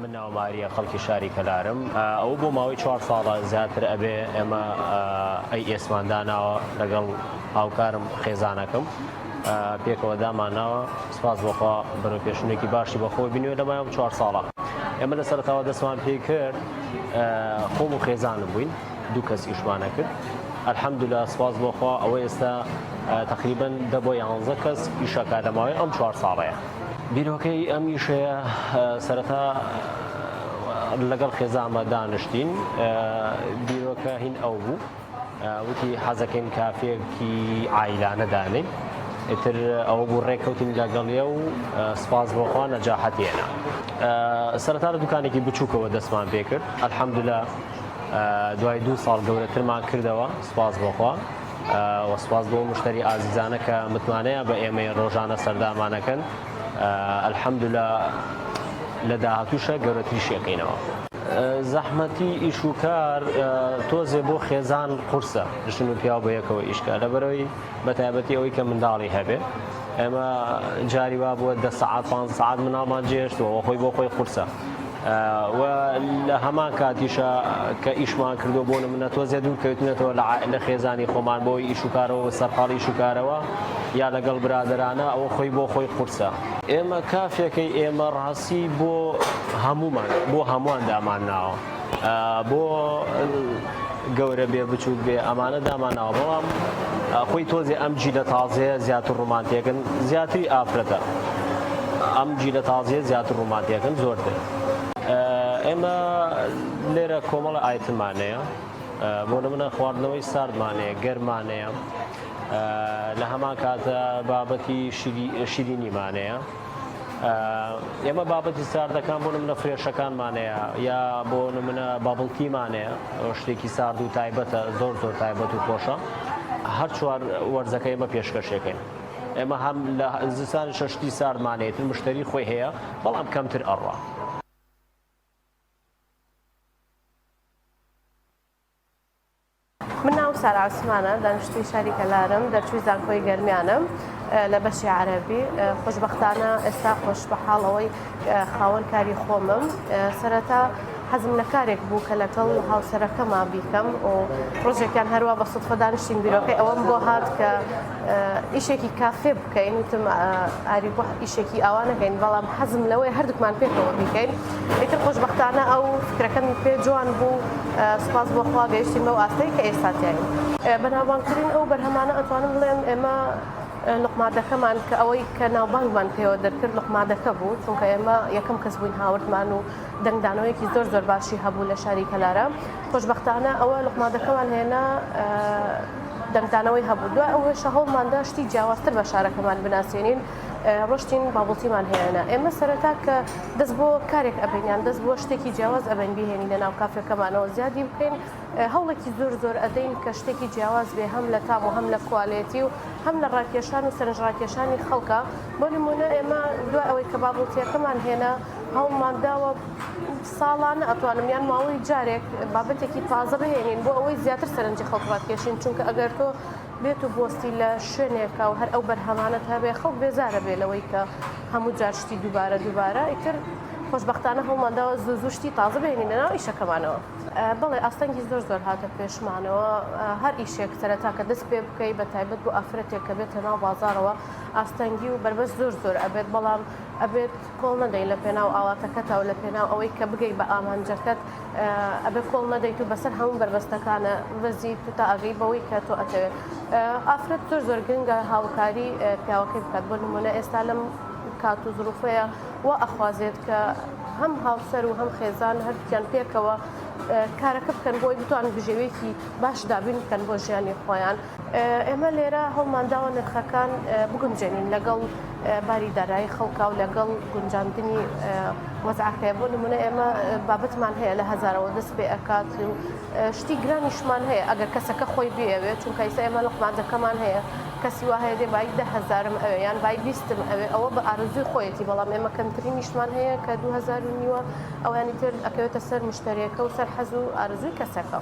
من ناوم ئاریە خەڵکی شاری کەلارم ئەوە بۆ ماوەی چوار ساڵە زیاتر ئەبێ ئێمە ئەی ئێسمان داناوە لەگەڵ هاوکارم خێزانەکەم پێکەوە دامانناوە سپاس بۆخوا بەرەو پێشونێکی باشی بەخۆ بینیوە لە ماوەی چوار ساڵە ئێمە لە سەرەتاوە دەستمان پێ کرد خۆم و خێزانم بووین دوو کەس ئیشمانە کرد الحمدلله سپاس بۆخوا ئەوە ئێستا تقریبا دە بۆ یانزە کەس ئیشەکە لە ماوەی ئەم چوار ساڵەیە بیرۆکەی ئەم ئیشەیە سەرەتا لەگەڵ خێزانمە دانیشتین بیرۆکە هین ئەو بوو وتی حەزەکەین کافێکی عایلانە دانێین ئیتر ئەوە بوو ڕێککەوتین لەگەڵیە و سپاس بۆ خوا نەجاحەت هێنا سەرەتا لە دوکانێکی بچووکەوە دەستمان پێکرد الحمدلله دوای دوو ساڵ گەورەترمان کردەوە سپاس بۆ خوا و سپاس بۆ مشتری ئازیزانە کە متمانەیە بە ئێمەی ڕۆژانە سەردامانەکەن الحمدلله لە داهاتووشە گەورەتریشی ئەکەینەوە. زەحمەتی ئیش و کار تۆزێ بۆ خێزان قورسە ژن و پیاو بە یەکەوە ئیشکا لەبەرەوەی بە تایبەتی ئەوەی کە منداڵی هەبێ ئێمە جاری وا بووە دە سەعات پ سەعات مناڵمان جێهێشتووە خۆی بۆ خۆی قورسە و لە هەمان کاتیشە کە ئیشمان کردو بۆ نمونە تۆزێ دوور کەوتنەتەوە لە عائلە خێزانی خۆمان بۆی ئیش و کارەوە سەرقاڵی ئیش و کارەوە یا لەگەڵ برادەرانە ئەوە خۆی بۆ خۆی قورسە. ئێمە کافێکەی ئێمە ڕاستی بۆ هەموومان بۆ هەمووان دامان ناوە بۆ گەورە بێ بچووک بێ ئەمانە دامانناوە بەڵام خۆی تۆزێ ئەم جیلە تازەیە زیاتر ڕۆمانتێکن زیاتری ئافرەتە ئەم جیلە تازەیە زیاتر ڕۆمانتێکن زۆرتر ئێمە لێرە کۆمەڵە item مان هەیە بۆ نمونە خواردنەوەی ساردمان هەیە گەرمان هەیە لە هەمان کاتە بابەتی شیرینیمان هەیە ئێمە بابەتی ساردەکان بۆ نمونە fresh ەکانمان هەیە یا بۆ نمونە bubble tea مان هەیە شتێکی سارد و تایبەتە زۆر زۆر تایبەت و خۆشە هەر چوار وەرزەکە ئێمە پێشکەشێکەین ئێمە هەم لە زستانی شەشتی ساردمان هەیە مشتری خۆی هەیە بەڵام کەمتر ئەڕوا. من ناوم سارا عوسمانە، دانیشتووی شاری کەلارم، دەرچووی زانکۆی گەرمیانم لە بەشی عەرەبی. خۆشبەختانە ئێستا خۆشبەحاڵ ئەوەی خاوەن کاری خۆمم. سەرەتا حەزم لە کارێک بوو کە لەگەڵ هاوسەرەکەما بیکەم و ڕۆژێکیان هەروا بە سوتفە دانیشتین بیرۆکەی ئەوەم بۆ هات کە ئیشێکی کافێ بکەین وتم ئاری بۆ ئیشێکی ئاوا نەکەین بەڵام حەزم لەوەی هەردووکمان پێکەوە بیکەین ئیتر خۆشبەختانە ئەو فکرەکەمی پێ جوان بوو سوپاس بۆ خوا گەیشتین بەو ئاستەی کە ئێستا تیاین. بەناوبانگترین ئەو بەرهەمانە ئەتوانم بڵێم ئێمە لوقمادەکەمان کە ئەوەی کە ناوبانگمان پێوە دەرکرد لوقمادەکە بوو چونکە ئێمە یەکەم کەس بووین هاوردمان و دەنگدانەوەیەکی زۆر زۆر باشی هەبوو لە شاری کەلارە خۆشبەختانە ئەوە لوقمادەکەمان هێنا دەنگدانەوەی هەبوو دوای ئەوەشە هەوڵماندا شتی جیاوازتر بە شارەکەمان بناسێنین ڕۆشتین bubble tea مان هێنا ئێمە سەرەتا کە دەست بۆ کارێک ئەبەین یان دەست بۆ شتێکی جیاواز ئەبەین بیهێنین لە ناو کافێکەمانەوە زیادی بکەین هەوڵێکی زۆر زۆر ئەدەین کە شتێکی جیاواز بێ هەم لە تام و هەم لە quality و هەم لە ڕاکێشان و سەرنجڕاکێشانی خەڵکە بۆ نمونە ئێمە دوای ئەوەی کە bubble tea یەکەمان هێنا هەوڵمان داوە ساڵانە ئەتوانم یان ماوەی جارێک بابەتێکی تازە بهێنین بۆ ئەوەی زیاتر سەرنجی خەڵک ڕابکێشین چونکە ئەگەر تۆ بێت و بۆستی لە شوێنێکا و هەر ئەو بەرهەمانەت هەبێ خەڵک بێزارە بێ لەوەی کە هەموو جار شتی دووبارە دووبارە ئیتر خۆشبەختانە هەوڵمانداوە زوو زوو شتی تازە بهێنینە ناو ئیشەکەمانەوە. بەڵێ ئاستەنگی زۆر زۆر هاتە پێشمانەوە هەر ئیشێک سەرەتا کە دەست پێ بکەی بە تایبەت بۆ ئافرەتێک کە بێتە ناو بازاڕەوە ئاستەنگی و بەربەست زۆر زۆر ئەبێت بەڵام ئەبێت کۆڵ نەدەی لە پێناو ئاواتەکەتا و لە پێناو ئەوەی کە بگەی بە ئامانجەکەت ئەبێ کۆڵ نەدەیت و بەسەر هەموو بەربەستەکانە بەزیت و تا ئەگەی بەوەی کە تۆ ئەتەوێت ئافرەت زۆر زۆر گرنگە هاوکاری پیاوەکەی بکات بۆ نمونە ئێستا لەم کات و زروفەیە وا ئەخوازێت کە هەم هاوسەر و هەم خێزان هەردووکیان پێکەوە کارەکە بکەن بۆی بتوان بژێویەکی باش دابین بکەن بۆ ژیانی خۆیان ئێمە لێرە هەوڵمانداوە نرخەکان بگونجێنین لەگەڵ باری دارایی خەڵکا و لەگەڵ گونجاندنی وەزعەکەیە بۆ نمونە ئێمە بابەتمان هەیە لە هەزارەوە دەست پێ ئەکات و شتی گرانیشمان هەیە ئەگەر کەسەکە خۆی بێوێت چونکە ئیستا ئێمە لوقمادەکەمان هەیە کەسی وا هەیە دێ بای 10 هەزارم ئەوێ یان بای بیستم ئەوێ ئەوە بە ئارەزووی خۆیەتی بەڵام ئێمە کەمترینیشمان هەیە کە 2000 و نیوە ئەوانی تر ئەکەوێتە سەر مشتەرێکە و سەر حەز و ئارەزووی کەسەکە.